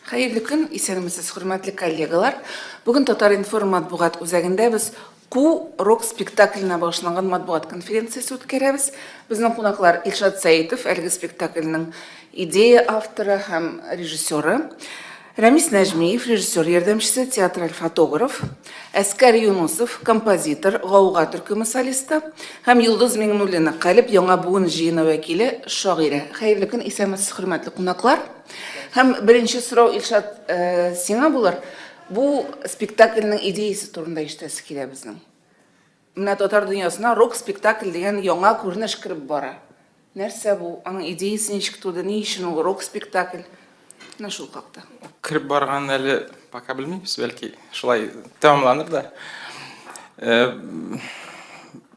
Хәерле көн, исәнмесез, хөрмәтле коллегалар. Бүген Татар-информ матбугат үзәгендә без Ку рок спектакленә багышланган матбугат конференциясе үткәрәбез. Безнең кунаклар Илшат Сәитов, әлеге спектакльнең идея авторы һәм режиссеры, Рәмис Нәҗмиев, режиссер ярдәмчесе, театраль фотограф, Әскәр Юнусов, композитор, Гауга төркеме солисты һәм Йолдыз Миңнуллина, Калеб яңа буын җыены вәкиле, шагыйрә. Хәерле көн, исәнмесез, хөрмәтле кунаклар. Һәм беренче сорау, Илшат, сиңа булыр. Бу спектакльнең идеясе турында ишетәсе килә безнең. Менә татар дөньясына рок-спектакль дигән яңа күренеш кереп бара. Нәрсә бу? Аның идеясе ничек туды? Ни өчен ул рок-спектакль? Менә шул хакта. Кереп барганын әле пока белмибез, бәлки шулай тәмамланыр да.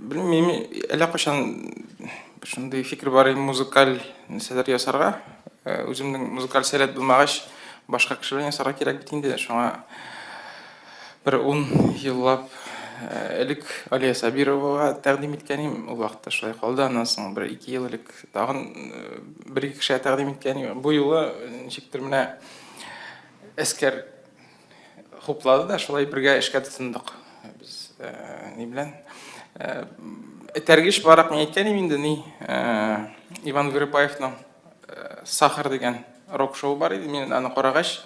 Белмим, әллә кайчан шундый фикер бар иде музыкаль нәрсәләр ясарга. Үземнең музыкаль сәләт булмагач, башка кеше белән ясарга кирәк бит инде. Шуңа бер 10 еллап элек Алия Сабировага тәкъдим иткән идем. Ул вакытта шулай калды. Аннан соң бер 2 ел элек тагын бер ике кешегә тәкъдим иткән идем. Бу юлы ничектер менә Әскәр хуплады да, шулай бергә эшкә тотындык. Без ни белән этәргеч буларак мин әйткән идем инде, ни Иван Вырыпаевның Сахар дигән рок-шоу бар иде. Мин аны карагач,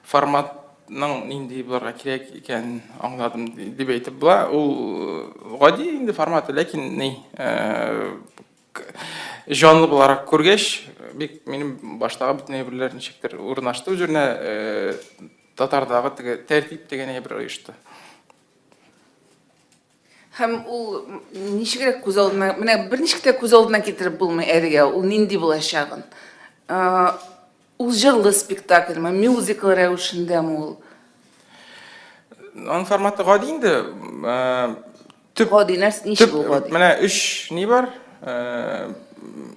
форматның нинди булырга кирәк икәнен аңладым дип әйтеп була. Ул гади инде форматы, ләкин ни җанлы буларак күргәч, бик минем баштагы бөтен әйберләр ничектер урнашты үз үзенә, татардагы теге тәртип дигән әйбер оешты. Һәм ул ничегрәк күз алдына, менә берничек тә күз алдына китереп булмый әлегә, ул нинди булачагын. Ул җырлы спектакльме, мюзикл рәвешендәме ул? Аның форматы гади инде. Төп гади нәрсә, ничек ул гади? Менә өч ни бар?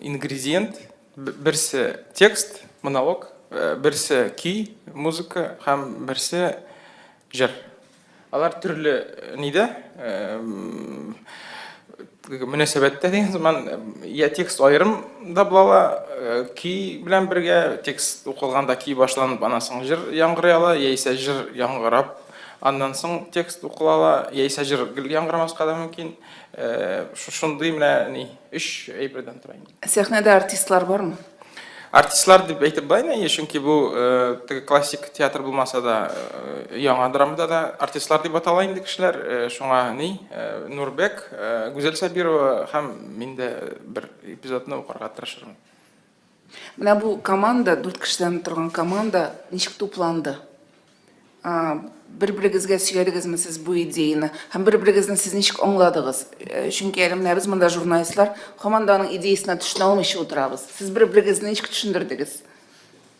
Ингредиент. Берсе текст, монолог, берсе көй, музыка һәм берсе җыр. Алар төрле нидә мөнәсәбәттә дигән заман я текст аерым да була ала, көй белән бергә текст укылганда көй башланып, аннан соң җыр яңгырый ала, яисә җыр яңгырап, аннан соң текст укыла ала, яисә җыр гел яңгырамаска да мөмкин. Шушындый менә ни, өч әйбердән тора инде. Сәхнәдә артистлар бармы? Артистлар дип әйтеп була инде, чөнки бу э, теге классик театр булмаса да, э, яңа драмада да артистлар дип атала инде кешеләр. Э, шуңа ни, Нурбек, Гүзәл Сабирова һәм мин дә бер эпизодны укырга тырышырмын. Менә бу команда, дүрт кешедән торган команда ничек тупланды? Бер-берегезгә сөйләдегезме сез бу идеяне? Һәм бер-берегезне сез ничек аңладыгыз? Э, чөнки әле менә без монда журналистлар һаман да аның идеясенә төшенә алмыйча утырабыз. Сез бер-берегезне ничек төшендердегез?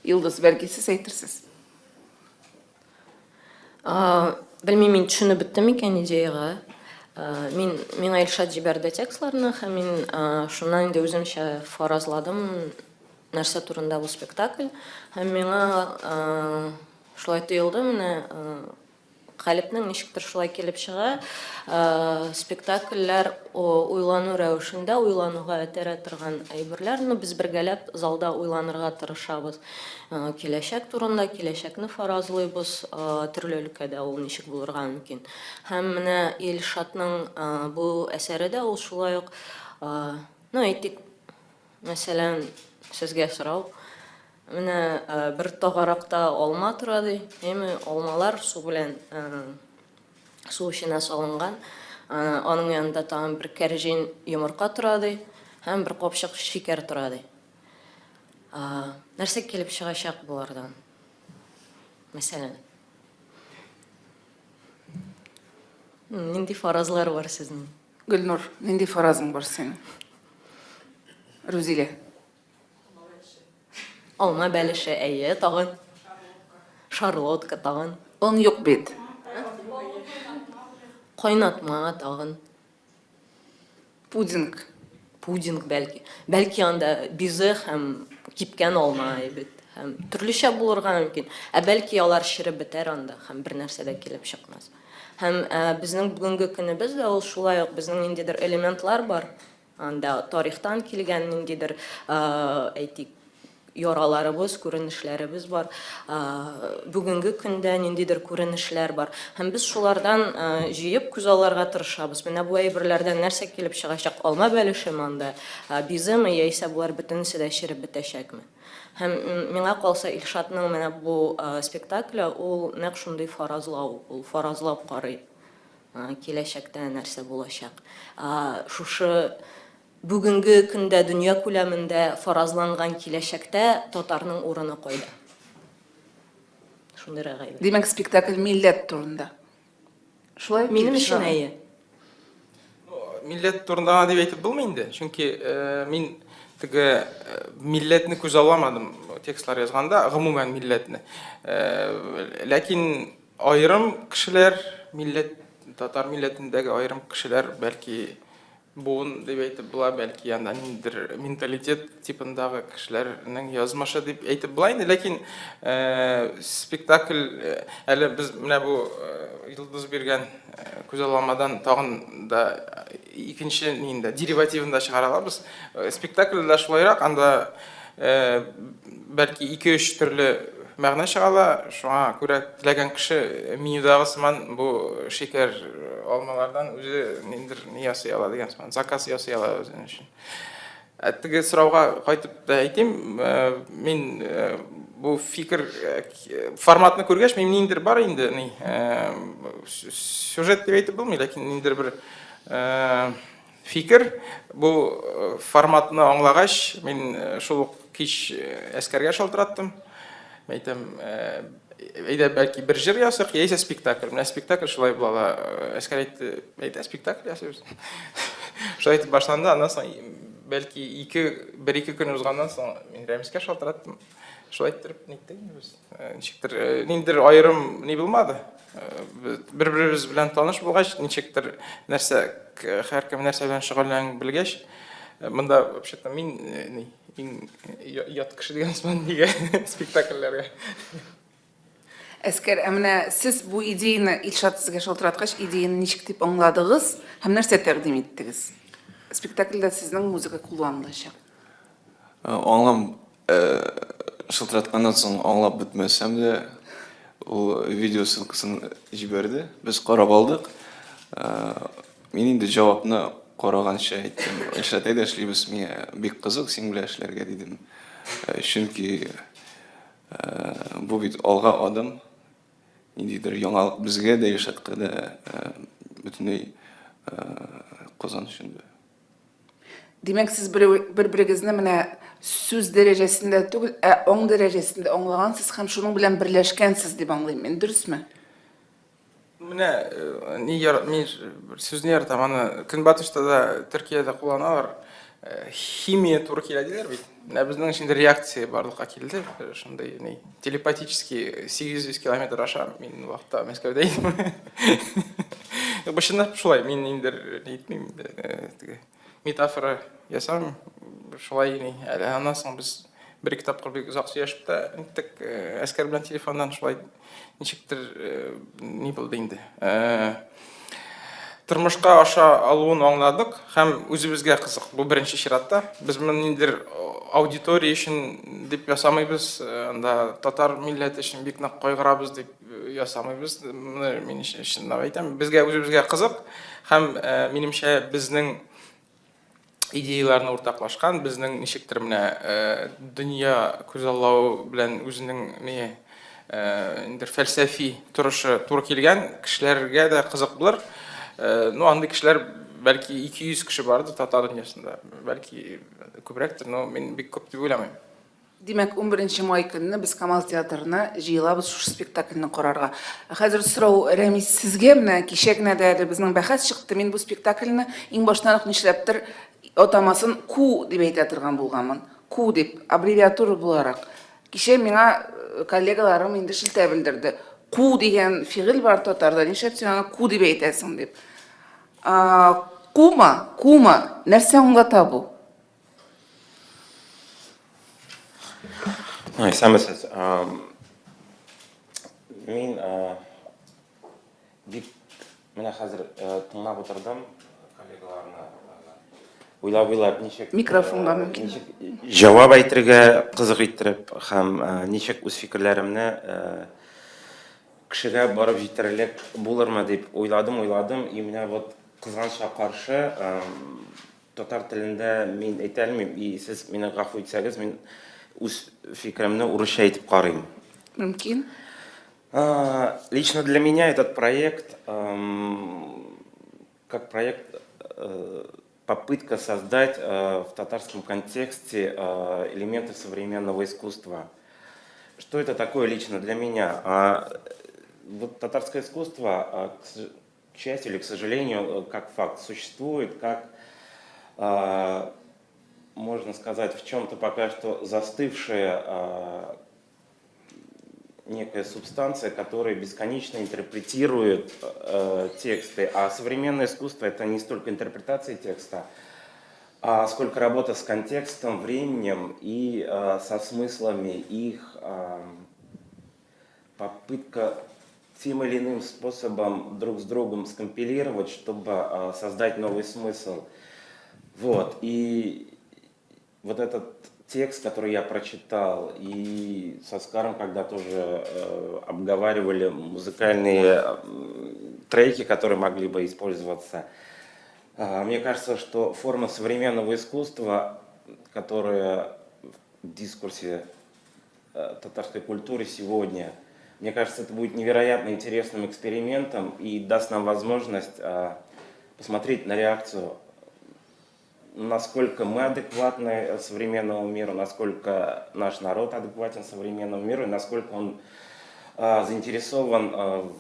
Йолдыз, бәлки сез әйтерсез? Белмим, мин төшенеп беттем микән идеяга. Мин миңа Илшат җибәрде текстларны һәм мин шуннан инде үземчә фаразладым, нәрсә турында бу спектакль. Һәм миңа шулай тоелды, менә калебнең ничектер шулай килеп чыга. Спектакльләр уйлану рәвешендә, уйлануга этәрә торган әйберләр. Ну, без бергәләп залда уйланырга тырышабыз. Киләчәк турында, киләчәкне фаразлыйбыз, төрле өлкәдә ул ничек булырга мөмкин. Һәм менә Илшатның бу әсәре дә ул шулай ук, ну, әйтик, мәсәлән, сезгә сорау. Менә бер тагаракта алма тора ди. Әйме, алмалар су белән су эченә салынган. Аның янында тагын бер кәрҗин йомырка тора ди һәм бер капчык шикәр тора ди. Нәрсә килеп чыгачак болардан? Мәсәлән. Нинди фаразлар бар сезнең? Гөлнур, нинди фаразың бар синең? Рузилә. Алма бәлеше, әйе, тагын. Шарлотка тагын. Он юк бит. Кайнатма тагын. Пудинг. Пудинг бәлки. Бәлки анда бизе һәм кипкән алма бит. Һәм төрлечә булырга мөмкин. Ә бәлки алар череп бетәр анда һәм бер нәрсә дә килеп чыкмас. Һәм безнең бүгенге көнебез дә ул шулай ук безнең ниндидер элементлар бар. Анда тарихтан килгән ниндидер, әйтик, яраларыбыз, күренешләребез бар. Бүгенге көндә ниндидер күренешләр бар. Һәм без шулардан җыеп күзалларга тырышабыз. Менә бу әйберләрдән нәрсә килеп чыгачак? Алма бәлешеме анда, беземе, яисә болар бөтенесе дә череп бетәчәкме? Һәм миңа калса, Илшатның менә бу спектакле ул нәкъ шундый фаразлау, ул фаразлап карый, киләчәктә нәрсә булачак. Шушы Бүгенге көндә дөнья күләмендә фаразланган киләчәктә татарның урыны кайда? Шундыйрак әйбер. Димәк, спектакль милләт турында. Шулай Минем өчен әйе. Милләт турында гына дип әйтеп булмый инде. Чөнки э, мин теге э, милләтне күзалламадым текстлар язганда, гомумән милләтне. Э, ләкин аерым кешеләр, милләт, татар милләтендәге аерым кешеләр бәлки Буын дип әйтеп була, бәлки анда ниндидер менталитет типындагы кешеләрнең язмышы дип әйтеп була инде, ләкин спектакль әле без менә бу Йолдыз биргән күзалламадан тагын да икенче ниндә деривативын да чыгара алабыз. Спектакльдә шулайрак, анда бәлки ике-өч төрле мәгънә чыга ала, шуңа күрә теләгән кеше менюдагы сыман бу шикәр алмалардан үзе ниндидер ни ясый ала дигән сыман, заказ ясый ала үзенең өчен. Ә теге сорауга кайтып та әйтим, мин бу фикер форматны күргәч, мин ниндидер бар инде, ни, сюжет дип әйтеп булмый, ләкин ниндидер бер Фикер, бу форматны аңлагач, мин шул ук кич Әскәргә шалтыраттым. Мин әйтәм, әйдә, бәлки бер җыр ясыйк, яисә спектакль. Менә спектакль шулай була ала. Әскәр әйтте, әйдә, спектакль ясыйбыз. Шулай итеп башланды. Аннан соң, бәлки, ике, бер-ике көн узганнан соң, мин Рәмискә шалтыраттым. Шулай иттереп ниттек инде без. Ничектер, ниндидер аерым ни булмады. Бер-беребез белән таныш булгач, ничектер нәрсә, һәркем нәрсә белән шөгыльләнүен белгәч, монда вообще-то мин ни, иң ят кеше дигән сыман нигә спектакльләргә. Әскәр, ә менә сез бу идеяне Илшат сезгә шалтыраткач, идеяне ничек дип аңладыгыз һәм нәрсә тәкъдим иттегез? Спектакльдә сезнең музыка кулланылачак. Аңлам, шылтыратканнан соң аңлап бетмәсәм дә, ул видео ссылкасын җибәрде. Без карап алдык. Мин инде җавапны караганчы әйттем. Илшат, әйдә эшлибез, миңа бик кызык синең белән эшләргә, дидем. Чөнки бу бит алга адым. Ниндидер яңалык безгә дә, Илшатка да, бөтенләй Казан өчен дә. Димәк, сез бер-берегезне менә сүз дәрәҗәсендә түгел, ә аң дәрәҗәсендә аңлагансыз һәм шуның белән берләшкәнсез дип аңлыйм мин, дөресме? Менә э, ни яр, мин бер сүзне яратам, аны Көнбатышта да, Төркиядә кулланалар. Э, химия туры килә диләр бит. Менә безнең өчен реакция барлыкка килде, э, шундый ни, телепатический 800 километр аша мин вакытта Мәскәүдә идем. Бу чынлап шулай, мин инде әйтмим инде, э, теге метафора ясам, шулай ни. Әле аннан соң без бер-ике тапкыр бик озак сөйләшеп тә иттек, э, Әскәр белән телефоннан шулай ничектер э, ни булды инде. Тормышка аша алуын аңладык һәм үзебезгә кызык. Бу беренче чиратта. Без моны ниндидер аудитория өчен дип ясамыйбыз, анда татар милләте өчен бик нык кайгырабыз дип ясамыйбыз. Моны мин чынлап әйтәм. Безгә үзебезгә кызык һәм, минемчә, безнең идеяләрне уртаклашкан, безнең ничектер менә э, дөнья күзаллавы белән үзенең ни э, ниндидер фәлсәфи торышы туры килгән кешеләргә дә кызык булыр. Э, ну, андый кешеләр бәлки 200 кеше бардыр татар дөньясында, бәлки күбрәктер, но мин бик күп дип уйламыйм. Димәк, унберенче май көнне без Камал театрына җыелабыз шушы спектакльне карарга. Ә хәзер сорау, Рәмис, сезгә. Менә кичә генә дә әле безнең бәхәс чыкты. Мин бу спектакльне иң баштан ук нишләптер атамасын Ку дип әйтә торган булганмын. Ку дип, аббревиатура буларак. Кичә миңа э, коллегаларым инде шелтә белдерде. Ку дигән фигыль бар татарда, нишләп син аны ку дип әйтәсең дип. Кума, кума, нәрсә аңлата бу? Исәнмесез. Мин бик менә хәзер тыңлап утырдым коллегаларны. Уйлап уйлап ничек Микрофонга мөмкин. Ничек җавап әйтергә кызык иттереп һәм ничек үз фикерләремне кешегә барып җитерерлек булырмы дип уйладым, уйладым. И менә вот кызганычка каршы татар телендә мин әйтә алмыйм. И сез мине гафу итсәгез, мин үз фикеремне урысча әйтеп карыйм. Мөмкин. Лично для меня этот проект как проект попытка создать в татарском контексте элементы современного искусства. Что это такое лично для меня? Вот татарское искусство, к счастью или к сожалению, как факт, существует, как, можно сказать, в чем-то пока что застывшая некая субстанция, которая бесконечно интерпретирует тексты. А современное искусство — это не столько интерпретация текста, а сколько работа с контекстом, временем и со смыслами их, попытка тем или иным способом друг с другом скомпилировать, чтобы создать новый смысл. Вот. И вот этот текст, который я прочитал, и с Оскаром, когда тоже обговаривали музыкальные треки, которые могли бы использоваться, мне кажется, что форма современного искусства, которая в дискурсе татарской культуры сегодня, мне кажется, это будет невероятно интересным экспериментом и даст нам возможность посмотреть на реакцию, насколько мы адекватны современному миру, насколько наш народ адекватен современному миру, и насколько он заинтересован в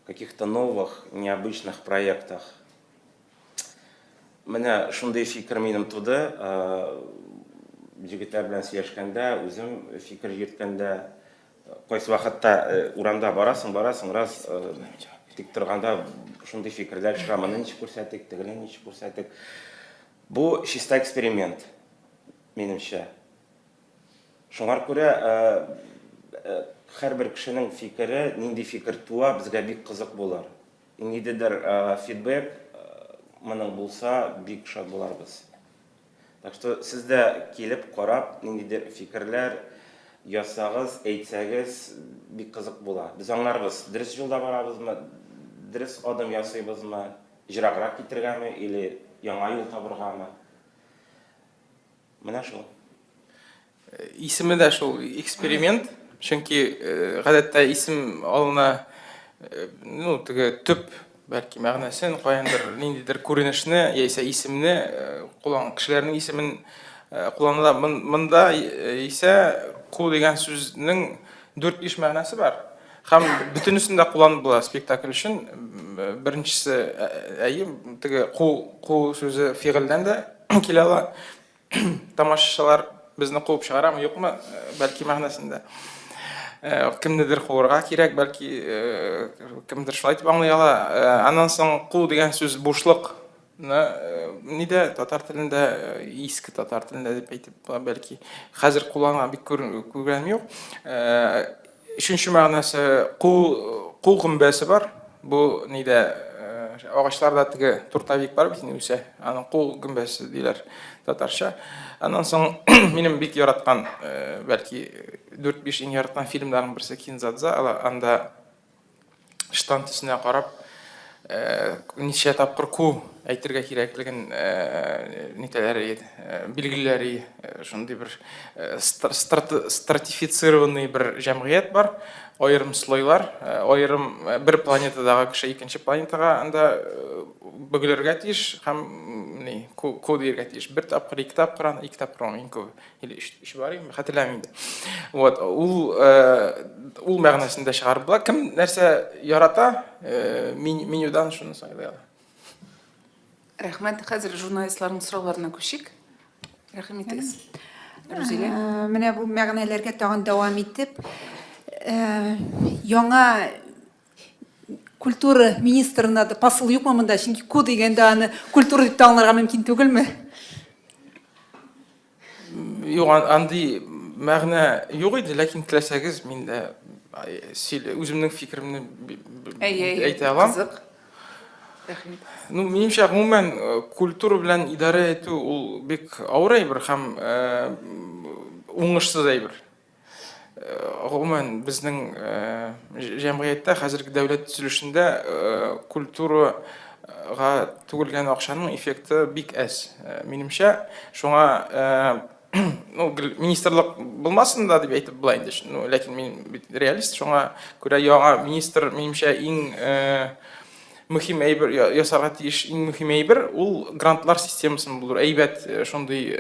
каких-то новых, необычных проектах. Менә шундый фикер минем туды. Егетләр белән сөйләшкәндә, үзем фикер йөрткәндә, кайсы вакытта урамда барасың, барасың, раз тик торганда шундый фикерләр чыга, моны ничек күрсәтик, тегене ничек күрсәтик. Бу чиста эксперимент, минемчә. Шуңар күрә һәрбер кешенең фикере, нинди фикер туа, безгә бик кызык булыр. Ниндидер фидбэк моның булса, бик шат буларбыз. Так что сез дә килеп карап, ниндидер фикерләр язсагыз, әйтсәгез, бик кызык була. Без аңларбыз, дөрес юлда барабызмы, дөрес адым ясыйбызмы, ераграк китергәме или яңа юл табыргамы. Менә шул. Исеме дә шул эксперимент, чөнки гадәттә исем алына, ну, теге төп бәлки мәгънәсен, каяндыр ниндидер күренешне яисә исемне куллан кешеләрнең исемен кулланыла. Монда исә ку дигән сүзнең дүрт-биш мәгънәсе бар. Һәм бөтенесен дә кулланып була спектакль өчен. Беренчесе, әйе, теге ку, ку сүзе фигыльдән дә килә ала. Тамашачылар безне куып чыгарамы, юкмы, бәлки мәгънәсендә. Кемнедер куырга кирәк, бәлки кемдер шулай дип аңлый ала. Аннан соң ку дигән сүз бушлык нидә татар телендә, иске татар телендә дип әйтеп була, бәлки. Хәзер кулланган бик күргәнем юк. Өченче мәгънәсе ку, ку гөмбәсе бар. Бу нидә агачларда теге туртавик бар бит инде үсә. Аның ку гөмбәсе диләр татарча. Аннан соң минем бик яраткан, бәлки 4-5 иң яраткан фильмнарның берсе Кинзадза. Анда штан төсенә карап, ничә тапкыр ку әйтергә кирәклеген нитәләр иде, билгеләр иде. Шундый бер стратифицированный бер җәмгыять бар, аерым слойлар, аерым бер планетадагы кеше икенче планетага анда бөгелергә тиеш һәм ни, ку, ку диергә тиеш. Бер тапкыр, ике тапкыр, аны ике тапкыр иң күбе. Или өч, өч бар инде, хәтерләмим инде. Вот, ул ул мәгънәсендә чыгарып була. Кем нәрсә ярата, менюдан шуны сайлый ала. Рәхмәт. Хәзер журналистларның сорауларына күчик. Рәхим итегез. Рузилә. Менә бу мәгънәләргә тагын дәвам итеп, яңа культура министрына да посыл юкмы монда? Чөнки ку дигәндә аны культура дип тә аңларга мөмкин түгелме? Юк, андый мәгънә юк иде, ләкин теләсәгез, мин дә үземнең фикеремне әйтә алам. Кызык. Рәхим итегез. Ну, минемчә, гомумән, культура белән идарә итү ул бик авыр әйбер һәм уңышсыз әйбер. Гомумән, безнең җәмгыятьтә хәзерге дәүләт төзелешендә культурага түгелгән акчаның эффекты бик әз. Минемчә, шуңа ну, министрлык булмасын да дип әйтеп була инде. Ну, ләкин мин бит реалист, шуңа күрә яңа министр, минемчә, иң мөһим әйбер ясарга тиеш иң мөһим әйбер ул грантлар системасын булдыру. Әйбәт шундый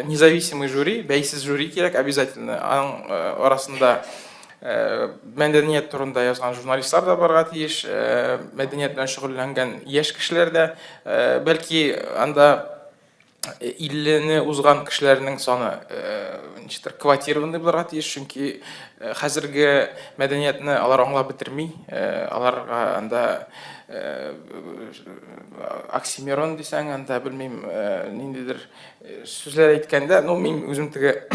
независимый жюри, бәйсез жюри кирәк обязательно. Аның арасында мәдәният турында язган журналистлар да барырга тиеш, мәдәният белән шөгыльләнгән яшь кешеләр дә, бәлки анда иллене узган кешеләрнең саны ничектер квотированный булырга тиеш, чөнки хәзерге мәдәниятне алар аңлап бетерми. Аларга анда оксимирон дисәң, анда белмим, ниндидер сүзләр әйткәндә, ну мин үзем теге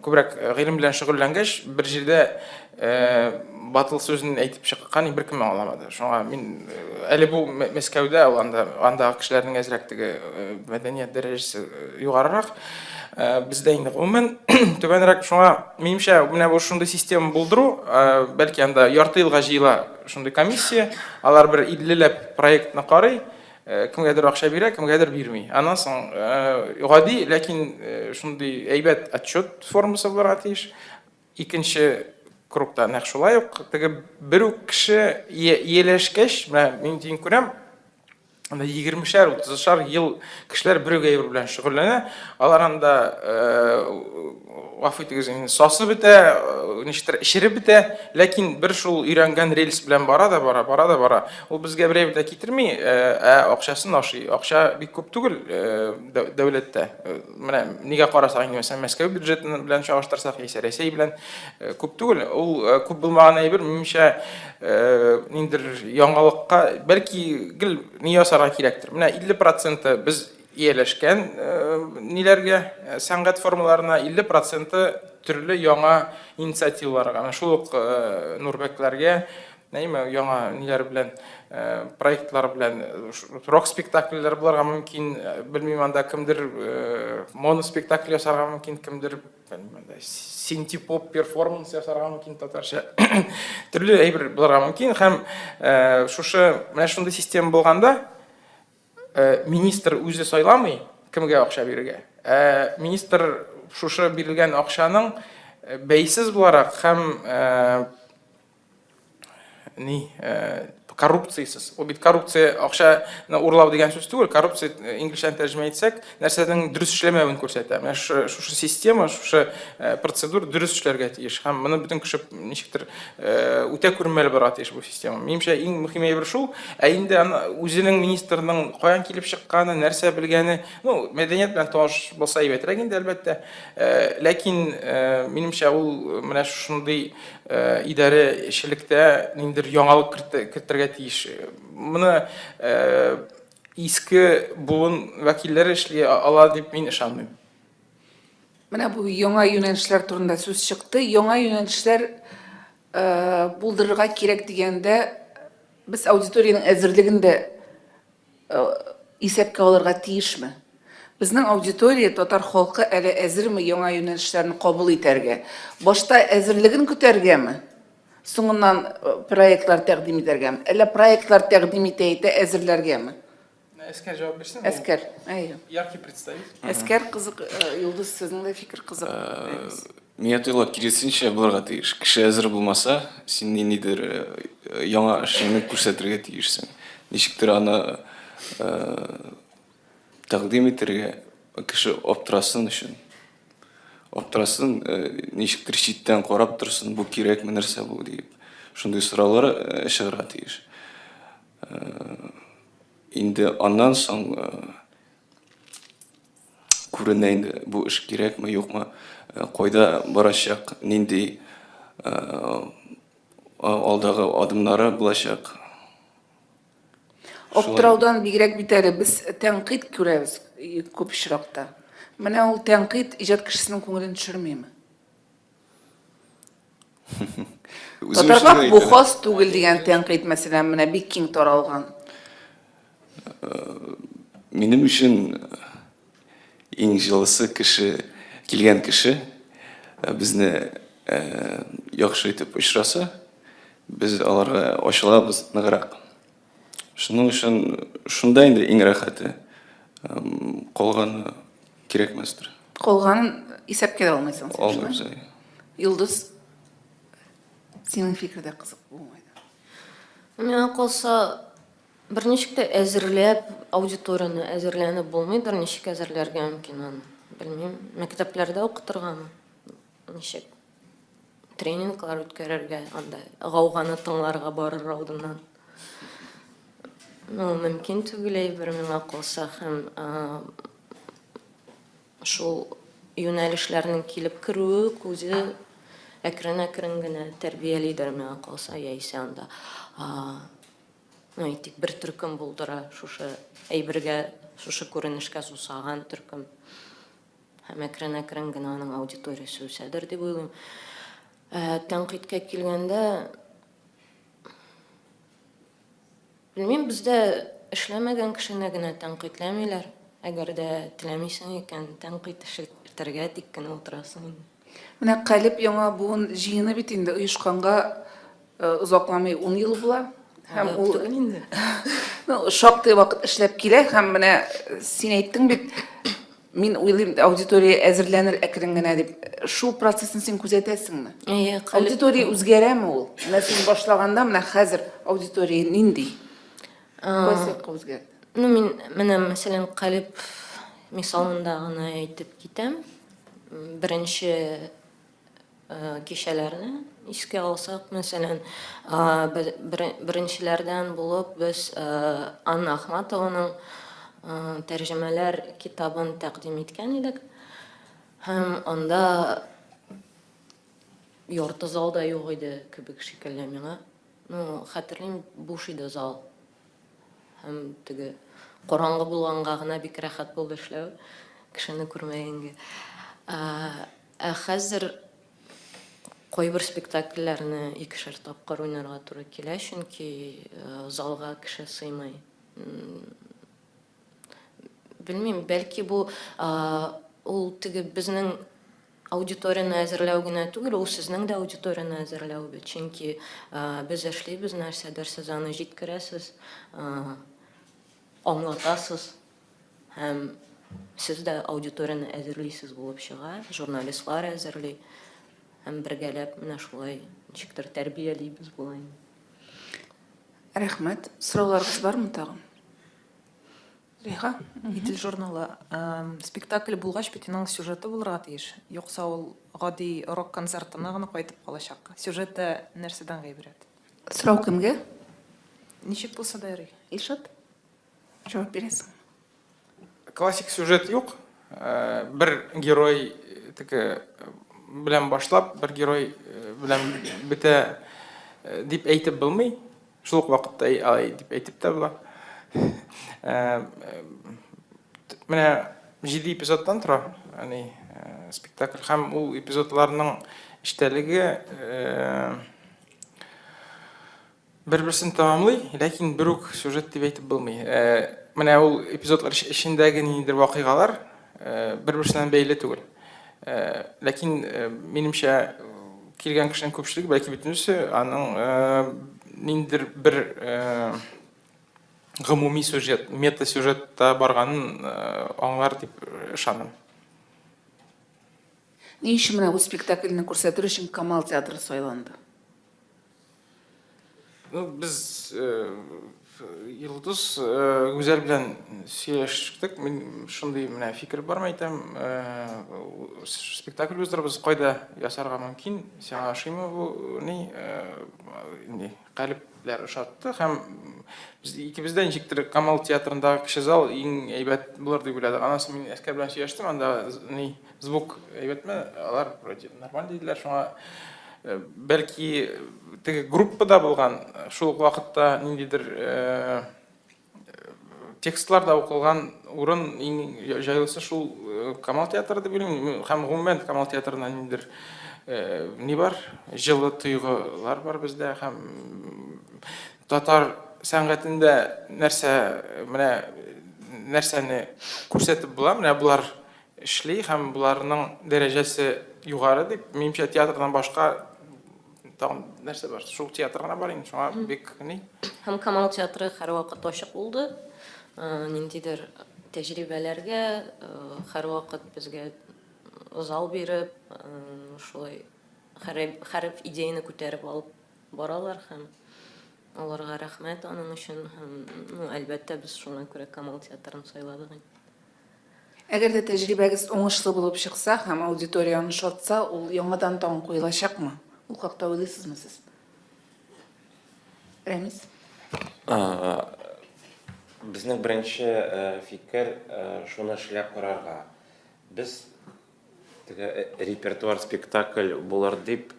күбрәк гыйлем белән шөгыльләнгәч, бер җирдә батыл сүзен әйтеп чыккан беркем аңламады. Шуңа мин әле бу Мәскәүдә ул анда андагы кешеләрнең әзрәк теге мәдәният дәрәҗәсе югарырак. Бездә инде гомумән түбәнрәк. Шуңа минемчә менә бу шундый система булдыру, бәлки анда ярты елга җыела шундый комиссия, алар бер 50ләп проектны карый, кемгәдер акча бирә, кемгәдер бирми. Аннан соң гади, ләкин шундый әйбәт отчет формасы булырга тиеш. Икенче кругта нәкъ шулай ук теге бер үк кеше ияләшкәч, менә мин тиң күрәм, анда егермешәр, утызышар ел кешеләр бер үк әйбер белән шөгыльләнә. Алар анда, гафу итегез, инде сасы бетә, ничектер эчереп бетә, ләкин бер шул өйрәнгән рельс белән бара да бара, бара да бара. Ул безгә бер әйбер дә китерми, ә акчасын ашый. Акча бик күп түгел дәүләттә. Менә нигә карасак инде, мәсәлән, Мәскәү бюджеты белән чагыштырсак, яисә Рәсәй белән күп түгел. Ул күп булмаган әйбер, минемчә, ниндидер яңалыкка, бәлки гел ни ясарга кирәктер. Менә 50 проценты без ияләшкән ниләргә, сәнгать формаларына, 50 проценты төрле яңа инициативаларга. Менә шул ук Нурбәкләргә, Нәйме, яңа ниләр белән, проектлар белән, рок-спектакльләр булырга мөмкин, белмим, анда кемдер моноспектакль ясарга мөмкин, кемдер, белмим, анда синти-поп перформанс ясарга мөмкин татарча. Төрле әйбер булырга мөмкин һәм шушы менә шундый система булганда, министр үзе сайламый, кемгә акча бирергә. Ә министр шушы бирелгән акчаның бәйсез буларак һәм ни э, коррупциясез. Ул бит коррупция акчаны урлау дигән сүз түгел. Коррупция э, инглизчән тәрҗемә итсәк, нәрсәнең дөрес эшләмәвен күрсәтә. Менә шушы система, шушы э, процедура дөрес эшләргә тиеш. Һәм моны бөтен кеше ничектер үтә күренмәле барырга тиеш бу система. Минемчә, иң мөһим әйбер шул. Ә инде аны үзенең министрның каян килеп чыкканы, нәрсә белгәне, ну, мәдәният белән таныш булса әйбәтрәк инде, әлбәттә. Ләкин минемчә, ул менә шушындый идарәчелектә ниндидер яңалык кертергә тиеш. Моны иске буын вәкилләре эшли ала дип мин ышанмыйм. Менә бу яңа юнәлешләр турында сүз чыкты. Яңа юнәлешләр булдырырга кирәк дигәндә, без аудиториянең әзерлеген дә исәпкә алырга тиешме? Безнең аудитория, татар халкы әле әзерме яңа юнәлешләрне кабул итәргә? Башта әзерлеген көтәргәме? Соңыннан проектлар тәкъдим итәргәме? Әллә проектлар тәкъдим итә-итә әзерләргәме? Әскәр җавап бирсен. Әскәр, әйе. Яркий представитель. Әскәр кызык, Йолдыз, сезнең дә фикер кызык. Миңа тоела, киресенчә булырга тиеш. Кеше әзер булмаса, син ниндидер яңа эшеңне күрсәтергә тиешсең. Ничектер аны тәкъдим итәргә, кеше аптырасын өчен. Аптырасын, ничектер читтән карап торсын, бу кирәкме, нәрсә бу диеп. Шундый сораулар чыгарга тиеш. Инде аннан соң күренә инде, бу эш кирәкме, юкмы, кайда барачак, нинди алдагы адымнары булачак. Аптыраудан бигрәк бит әле без тәнкыйть күрәбез күп очракта. Менә ул тәнкыйть иҗат кешесенең күңелен төшермиме? Татарга бу хас түгел дигән тәнкыйть, мәсәлән, менә бик киң таралган. Минем өчен иң җылысы кеше, килгән кеше безне яхшы итеп очраса, без аларга ачылабыз ныграк. Шуның өчен шунда инде иң рәхәте. Калганы кирәкмәстер. Калганын исәпкә дә алмыйсың син. Алмыйбыз. Йолдыз, синең фикер дә кызык булмайды. Миңа калса, берничек тә әзерләп, аудиторияне әзерләнеп булмыйдыр, ничек әзерләргә мөмкин аны? Белмим. Мәктәпләрдә укытыргамы? Ничек? Тренинглар үткәрергә, анда гауганы тыңларга барыр алдыннан. Ну, мөмкин түгел әйбер миңа калса һәм шул юнәлешләрнең килеп керүе үзе әкрен-әкрен генә тәрбиялидер миңа калса, яисә анда ну, әйтик, бер төркем булдыра шушы әйбергә, шушы күренешкә сусаган төркем. Һәм әкрен-әкрен генә аның аудиториясе үсәдер дип уйлыйм. Ә тәнкыйтькә килгәндә, белмим, бездә эшләмәгән кешене генә тәнкыйтьләмиләр. Әгәр дә теләмисең икән, тәнкыйть ишетергә тик кенә утырасың инде. Менә Калеб яңа буын җыены бит инде оешканга озакламый ун ел була. Һәм ул инде. Ну, шактый вакыт эшләп килә һәм менә син әйттең бит, мин уйлыйм, аудитория әзерләнер әкрен генә дип. Шул процессны син күзәтәсеңме? Әйе, Аудитория үзгәрәме ул? Менә син башлаганда, менә хәзер аудитория нинди? Кайсы якка үзгәрде? Ну, мин менә, мәсәлән, Калеб мисалында гына әйтеп китәм. Беренче кичәләрне искә алсак, мәсәлән, беренчеләрдән булып без Анна Ахматованың тәрҗемәләр китабын тәкъдим иткән идек. Һәм анда ярты зал да юк иде кебек шикелле миңа. Ну, хәтерлим, буш иде зал. Һәм теге караңгы булганга гына бик рәхәт булды эшләү, кешене күрмәгәнгә. Ә хәзер кайбер спектакльләрне икешәр тапкыр уйнарга туры килә, чөнки залга кеше сыймый. Белмим, бәлки бу ул теге безнең аудиторияне әзерләү генә түгел, ул сезнең дә аудиторияне әзерләү бит. Чөнки без эшлибез нәрсәдер, сез аны җиткерәсез, аңлатасыз һәм сез дә аудиторияне әзерлисез булып чыга, журналистлар әзерли һәм бергәләп менә шулай ничектер тәрбиялибез була инде. Рәхмәт. Сорауларыгыз бармы тагын? Зөләйха? Идел журналы. Спектакль булгач бит аның сюжеты булырга тиеш. Юкса ул гади рок концертына гына кайтып калачак. Сюжеты нәрсәдән гыйбарәт? Сорау кемгә? Ничек булса да ярый. Илшат? Җавап бирәсең. Классик сюжет юк. Бер герой теге белән башлап, бер герой белән бетә дип әйтеп булмый. Шул ук вакытта алай дип әйтеп тә була. Менә 7 эпизодтан тора, ягъни спектакль һәм ул эпизодларның эчтәлеге бер-берсен тәмамлый, ләкин бер үк сюжет дип әйтеп булмый. Менә ул эпизодлар эчендәге ниндидер вакыйгалар бер-берсеннән бәйле түгел. Ләкин минемчә килгән кешенең күпчелеге, бәлки бөтенесе аның ниндидер бер гомуми сюжет, мета-сюжетта барганын аңлар дип ышанам. Ни өчен менә бу спектакльне күрсәтер өчен Камал театры сайланды? Ну, без э, Йолдыз э, Гүзәл белән сөйләштек. Мин шундый менә фикер бар, әйтәм, э, спектакль уздырабыз, кайда ясарга мөмкин, сиңа ошыймы бу ни, ни, калебләр ошатты һәм без икебез дә ничектер Камал театрындагы кече зал иң әйбәт булыр дип уйладык. Аннан соң мин Әскәр белән сөйләштем, анда ни звук әйбәтме, алар вроде нормаль диделәр, шуңа Бәлки теге группада булган, шул ук вакытта ниндидер текстлар да укылган урын иң җайлысы шул Камал театры дип уйлыйм. Һәм гомумән Камал театрына ниндидер ни бар, җылы тойгылар бар бездә һәм татар сәнгатендә нәрсә менә нәрсәне күрсәтеп була, менә болар эшли һәм боларның дәрәҗәсе югары дип, минемчә, театрдан башка тагын нәрсә бар? Шул театр гына бар инде, шуңа бик ни. Һәм Камал театры һәрвакыт ачык булды. Ниндидер тәҗрибәләргә һәрвакыт безгә зал биреп, шулай һәр идеяне күтәреп алып баралар һәм аларга рәхмәт аның өчен һәм, ну, әлбәттә, без шуңа күрә Камал театрын сайладык инде. Әгәр дә тәҗрибәгез уңышлы булып чыкса һәм аудиторияне ошатса, ул яңадан тагын куелачакмы? Ул хакта уйлыйсызмы сез? Рәмис? Безнең беренче фикер шуны эшләп карарга. Без теге репертуар спектакль булыр дип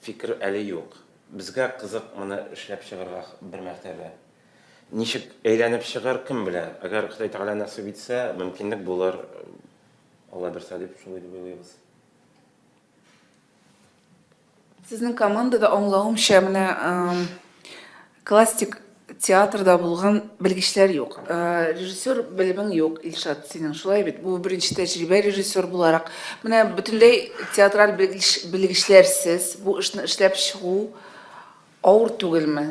фикер әле юк. Безгә кызык моны эшләп чыгарга бер мәртәбә. Ничек әйләнеп чыгар, кем белә. Әгәр Ходай Тәгалә насыйп итсә, мөмкинлек булыр, Алла бирсә дип шулай дип уйлыйбыз. Сезнең командада, аңлавымча, менә классик театрда булган белгечләр юк. Режиссер белемең юк, Илшат, синең шулай бит? Бу беренче тәҗрибә режиссер буларак. Менә бөтенләй театраль белгечләрсез бу эшне эшләп чыгу авыр түгелме?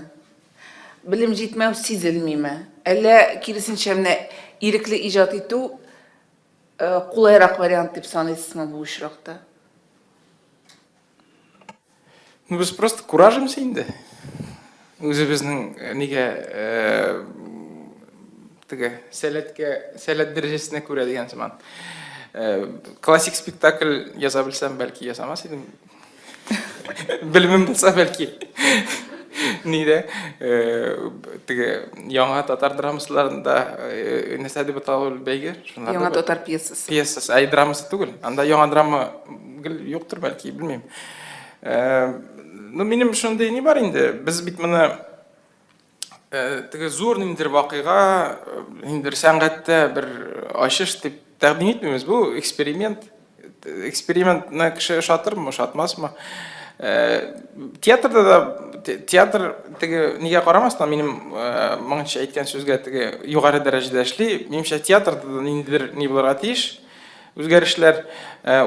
Белем җитмәү сизелмиме? Әллә киресенчә менә ирекле иҗат итү кулайрак вариант дип саныйсызмы бу очракта? Ну, без просто куражимся инде. Үзебезнең э, нигә э, теге сәләткә, сәләт дәрәҗәсенә күрә дигән сыман. Э, классик спектакль яза белсәм, бәлки ясамас идем. Белемем булса, бәлки. Нидә э, теге яңа татар драмасыларында э, нәрсә дип атала ул бәйге? Шунларда Яңа татар пьесасы. Пьесасы, әй драмасы түгел. Анда яңа драма гел юктыр бәлки, белмим. Э, ну, минем шундый ни бар инде. Без бит моны э, теге зур ниндидер вакыйга, э, ниндидер сәнгатьтә бер ачыш дип тәкъдим итмибез. Бу эксперимент. Экспериментны кеше ошатырмы, ошатмасмы? Театрда да театр теге нигә карамастан, минем моңынча әйткән сүзгә теге югары дәрәҗәдә эшли. Минемчә, театрда да ниндидер ни булырга тиеш. Үзгәрешләр,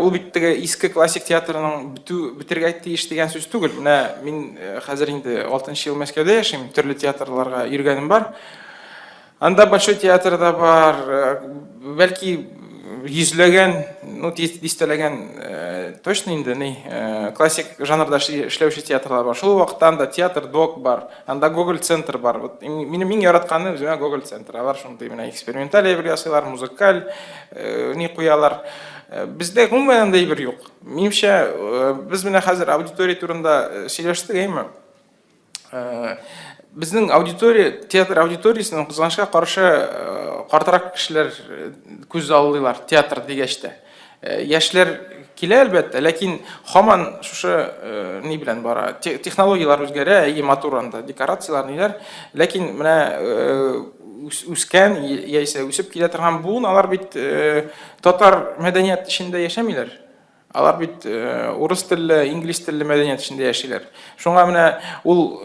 ул бит теге иске классик театрның бетү, бетергә тиеш дигән сүз түгел. Менә мин хәзер инде 6 ел Мәскәүдә яшим, төрле театрларга йөргәнем бар. Анда Большой театр да бар, бәлки йөзләгән, ну, дистәләгән, точно инде, ни, классик жанрда эшләүче театрлар бар. Шул вакытта анда театр док бар, анда Гоголь центр бар. Вот минем иң яратканы үземә Гоголь центр. Алар шундый менә эксперименталь әйбер ясыйлар, музыкаль ни куялар. Бездә гомумән андый әйбер юк. Минемчә, без менә хәзер аудитория турында сөйләштек, әйме? Безнең аудитория, театр аудиториясенең кызганычка каршы картрак кешеләр күз аллыйлар театр дигәч тә. Яшьләр килә әлбәттә, ләкин һаман шушы ни белән бара. Технологияләр үзгәрә, әйе, матур анда декорацияләр, ниләр. Ләкин менә үскән яисә үсеп килә торган буын, алар бит татар мәдәният эчендә яшәмиләр. Алар бит урыс телле, инглиз телле мәдәният эчендә яшиләр. Шуңа менә ул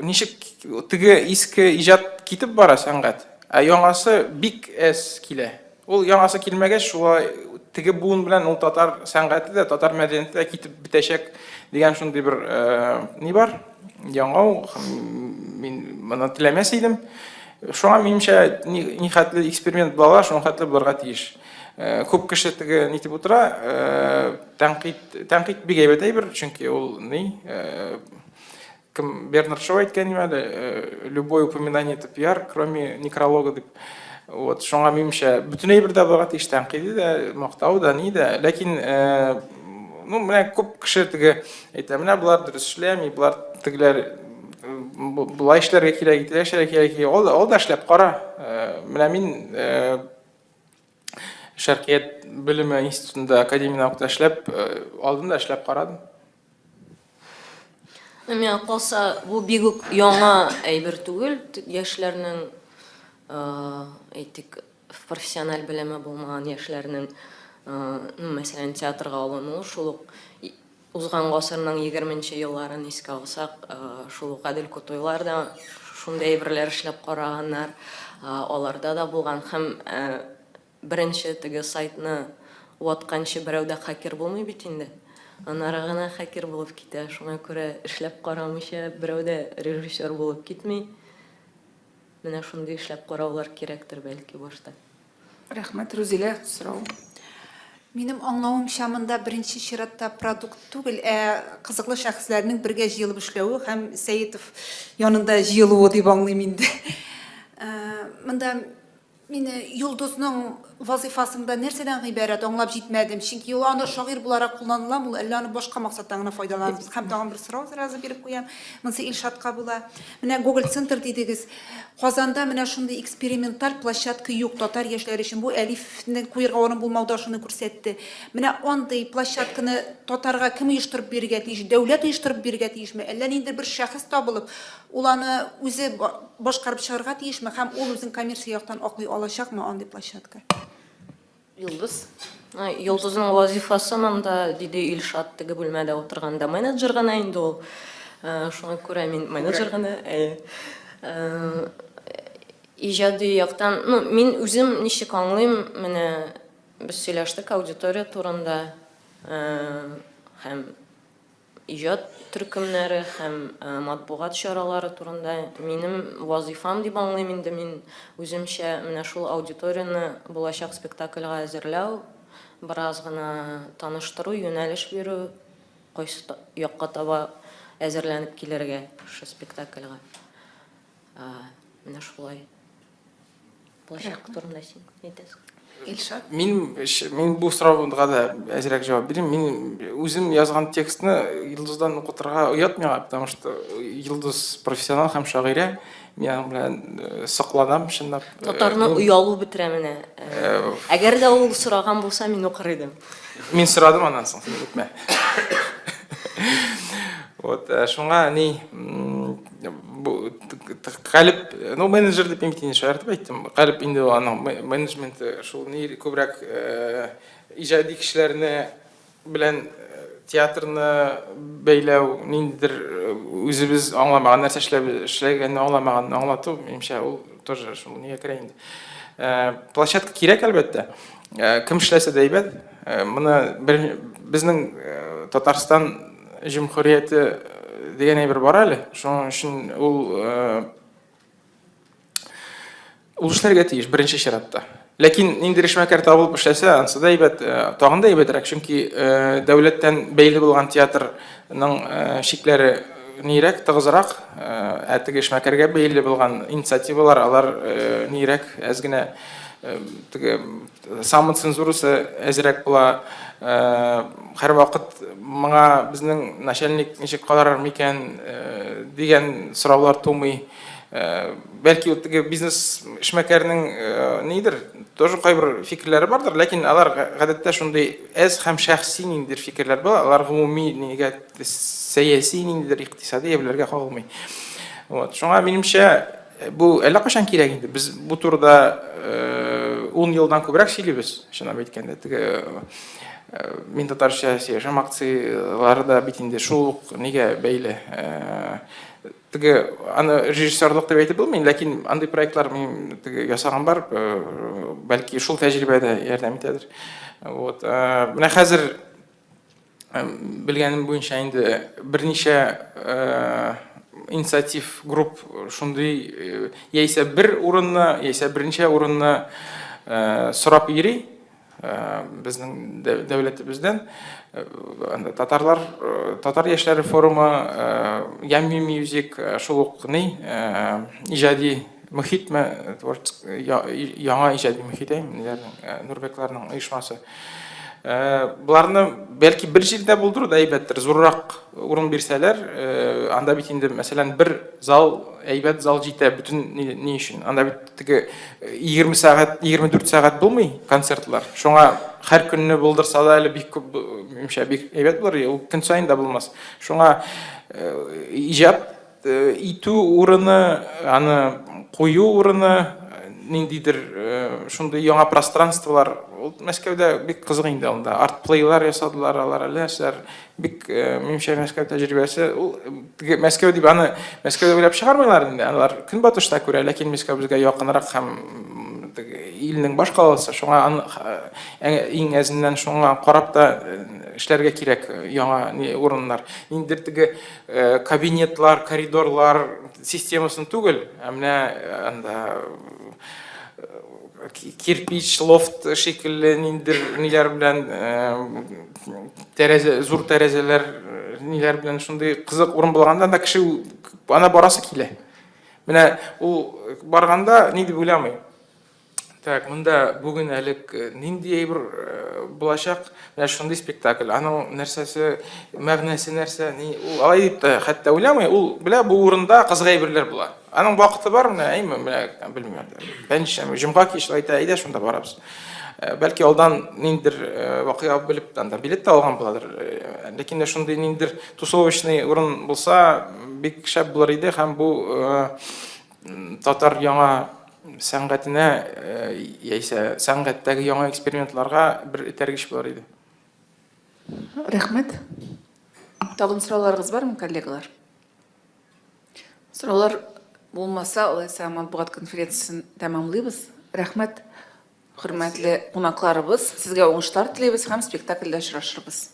ничек теге иске иҗат китеп бара сәнгать, ә яңасы бик әз килә. Ул яңасы килмәгәч, шулай теге буын белән ул татар сәнгате дә, татар мәдәнияте дә китеп бетәчәк дигән шундый бер ни бар, яңау. Мин моны теләмәс идем. Шуңа минемчә, ни хәтле эксперимент була ала, шуның хәтле булырга тиеш. Э, күп кеше теге нитеп утыра, э, тәнкыйть, тәнкыйть бик әйбәт әйбер, чөнки ул ни, э, кем Бернард Шоу әйткән иде әле, любое упоминание это пиар, кроме некролога дип. Вот, шуңа минемчә, бөтен әйбер дә булырга тиеш, тәнкыйде дә, мактау да, ни дә. Ләкин, ну, менә күп кеше теге әйтә, менә болар дөрес эшләми, болар тегеләр болай эшләргә кирәк, итәләр эшләргә кирәк. Ул да эшләп кара. Менә мин Шәркият белеме институтында академия наукта эшләп, э, алдым да эшләп карадым. Миңа калса, бу бик үк яңа әйбер түгел. Яшьләрнең, э, әйтик, профессиональ белеме булмаган яшьләрнең, э, ну, мәсәлән, театрга алынуы шул ук. Узган гасырның егерменче елларын искә алсак, шул ук Гадел Кутуйлар да шундый әйберләр эшләп караганнар, аларда да булган. Һәм беренче теге сайтны ватканчы берәү дә хакер булмый бит инде. Аннары гына хакер булып китә. Шуңа күрә эшләп карамыйча берәү дә режиссер булып китми. Менә шундый эшләп караулар кирәктер бәлки башта. Рәхмәт, Рузилә, сорау. Минем аңлавымча, монда беренче чиратта продукт түгел, ә кызыклы шәхесләрнең бергә җыелып эшләве һәм Сәетов янында җыелуы дип аңлыйм инде. Монда мине Йолдызның вазыйфасында нәрсәдән гыйбарәт, аңлап җитмәдем. Чөнки ул аны шагыйрь буларак кулланыламы ул, әллә аны башка максаттан гына файдаланабыз. Һәм тагын бер сорау сразу биреп куям. Монысы Илшатка була. Менә Гоголь центр дидегез. Казанда менә шундый эксперименталь площадка юк татар яшьләре өчен. Бу Әлифне куерга урын булмау да шуны күрсәтте. Менә андый площадканы татарга кем оештырып бирергә тиеш? Дәүләт оештырып бирергә тиешме? Әллә ниндидер бер шәхес табылып, ул аны үзе башкарып чыгарга тиешме? Һәм ул үзен коммерция яктан аклый алачакмы андый площадка? Йолдыз. Йолдызның вазифасы монда, диде Илшат, теге бүлмәдә утырганда. Менеджер гына инде ул. Шуңа күрә мин менеджер гына. Иҗади яктан, ну, мин үзем ничек аңлыйм, менә без сөйләштек аудитория турында һәм Иҗат төркемнәре һәм матбугат чаралары турында минем вазыйфам дип аңлыйм инде мин үземчә менә шул аудиторияне булачак спектакльгә әзерләү, бераз гына таныштыру, юнәлеш бирү, кайсы якка таба әзерләнеп килергә шушы спектакльгә. Менә шулай. Булачак турында син әйтәсең. Илшат. Мин мин бу сорауга да әзрәк җавап бирим. Мин үзем язган текстны Йолдыздан укытырга оят миңа, потому что Йолдыз профессионал һәм шагыйрә. Мин аның белән э, сокланам чынлап. Э, Татарны оялу бетерә менә. Э, әгәр дә ул сораган булса, мин укыр идем. Мин сорадым аннан соң, син үтмә. Вот, шуңа ни бу калеб, ну менеджер дип мин инде шаяртып әйттем. Калеб инде аның менеджменты шул ни күбрәк иҗади кешеләрне белән театрны бәйләү, ниндидер үзебез аңламаган нәрсә эшләп эшләгәнне аңламаганны аңлату, минемчә, ул тоже шул нигә керә инде. Площадка кирәк, әлбәттә. Кем эшләсә дә әйбәт. Моны безнең Татарстан Җөмһүрияте дигән әйбер бар әле. Шуның өчен ул ул эшләргә тиеш беренче чиратта. Ләкин ниндидер эшмәкәр табылып эшләсә, ансы да әйбәт, тагын да әйбәтрәк, чөнки дәүләттән бәйле булган театрның чикләре нирәк, тыгызрак, ә теге эшмәкәргә бәйле булган инициативалар, алар нирәк, әз генә теге Самоцензурасы әзрәк була. Һәрвакыт моңа безнең начальник ничек карар микән дигән сораулар тумый. Бәлки ул теге бизнес эшмәкәрнең нидер, тоже кайбер фикерләре бардыр, ләкин алар гадәттә шундый әз һәм шәхси ниндидер фикерләр була, алар гомуми нигә сәяси ниндидер икътисади әйберләргә кагылмый. Вот. Шуңа минемчә, Бу әллә кайчан кирәк инде. Без бу турыда 10 елдан күбрәк сөйлибез, чынлап әйткәндә. Теге мин татарча сөйләшәм акцияләре дә бит инде шул ук нигә бәйле. Теге аны режиссерлык дип әйтеп булмый, ләкин андый проектлар мин теге ясаган бар, бәлки шул тәҗрибә дә ярдәм итәдер. Вот. Менә хәзер Белгәнем буенча инде берничә инициатив групп шундый яисә бер урынны, яисә берничә урынны сорап йөри безнең дәүләтебездән. Анда татарлар, татар яшьләре форумы, Yummy Music, шул ук ни, иҗади мөхитме, яңа иҗади мөхит, ниләрнең, Нурбекларның оешмасы. Боларны бәлки бер җирдә булдыру да әйбәттер. Зуррак урын бирсәләр, анда бит инде, мәсәлән, бер зал, әйбәт зал җитә бөтен ни өчен. Анда бит теге 20 сәгать, 24 сәгать булмый концертлар. Шуңа һәр көнне булдырса да әле бик күп, минемчә, бик әйбәт булыр, ул көн саен да булмас. Шуңа иҗат итү урыны, аны кую урыны, ниндидер шундый яңа пространстволар, ул Мәскәүдә бик кызык инде анда. Арт-плейлар ясадылар алар, әллә нәрсәләр. Бик, минемчә, Мәскәү тәҗрибәсе, ул теге Мәскәү дип аны Мәскәүдә уйлап чыгармыйлар инде, алар Көнбатышта күрә, ләкин Мәскәү безгә якынрак һәм теге илнең баш каласы, шуңа аны иң әзеннән шуңа карап та эшләргә кирәк яңа урыннар. Ниндидер теге кабинетлар, коридорлар системасын түгел, ә менә анда кирпич, лофт шикелле ниндидер ниләр белән тәрәзә, зур тәрәзәләр ниләр белән шундый кызык урын булганда анда кеше ана барасы килә. Менә ул барганда ни дип уйламый. Так, монда бүген әле нинди әйбер булачак? Менә шундый спектакль. Аның нәрсәсе, мәгънәсе нәрсә? Ни, ул алай дип тә хәтта уйламый. Ул белә, бу урында кызык әйберләр була. Аның вакыты бар, менә, әйме, менә, белмим, пәнҗешәмбе, җомга кич әйтә, әйдә шунда барабыз. Бәлки алдан ниндидер вакыйга белеп, анда билет тә алган буладыр. Ләкин дә шундый ниндидер тусовочный урын булса, бик шәп булыр иде һәм бу татар яңа сәнгатенә яисә сәнгатьтәге яңа экспериментларга бер этәргеч булыр иде. Рәхмәт. Тагын сорауларыгыз бармы, коллегалар? Сораулар булмаса, алайса матбугат конференциясен тәмамлыйбыз. Рәхмәт, хөрмәтле кунакларыбыз. Сезгә уңышлар телибез һәм спектакльдә очрашырбыз.